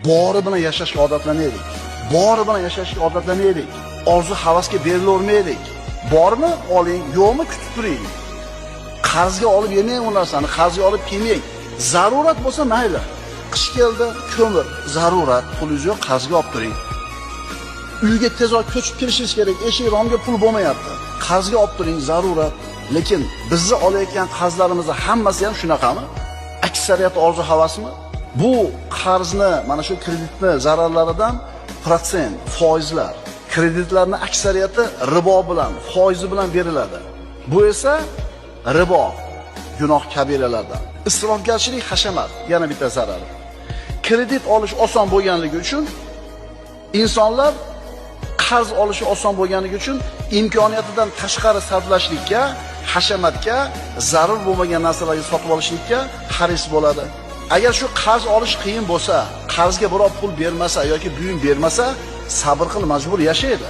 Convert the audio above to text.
Bori bilan yashashga odatlanaylik. Bori bilan yashashga odatlanaylik. Orzu havasga berilavermaylik. Bormi oling, yo'qmi kutib turing. Qarzga olib yemang u narsani, qarzga olib kiymang. Zarurat bo'lsa mayli. Qish keldi, ko'mir zarurat, pulingiz yo'q, qarzga olib turing. Uyga tezroq ko'chib kirishingiz kerak, eshik romga pul bo'lmayapti. Qarzga olib turing, zarurat. Lekin bizni olayotgan qarzlarimizni hammasi ham shunaqami? Aksariyat orzu havasmi? Bu qarzni, mana shu kreditni zararlaridan protsent, foizlar, kreditlarning aksariyati ribo bilan, foizi bilan beriladi. Bu esa ribo, gunoh kabiralardan. Isrofgarchilik, hashamat yana bitta zarari. Kredit olish oson bo'lganligi uchun insonlar qarz olishi oson bo'lganligi uchun imkoniyatidan tashqari sarflashlikka, hashamatga, zarur bo'lmagan narsalarga sotib olishlikka haris bo'ladi. Agar shu qarz olish qiyin bo'lsa, qarzga birov pul bermasa yoki buyum bermasa, sabr qil, majbur yashaydi.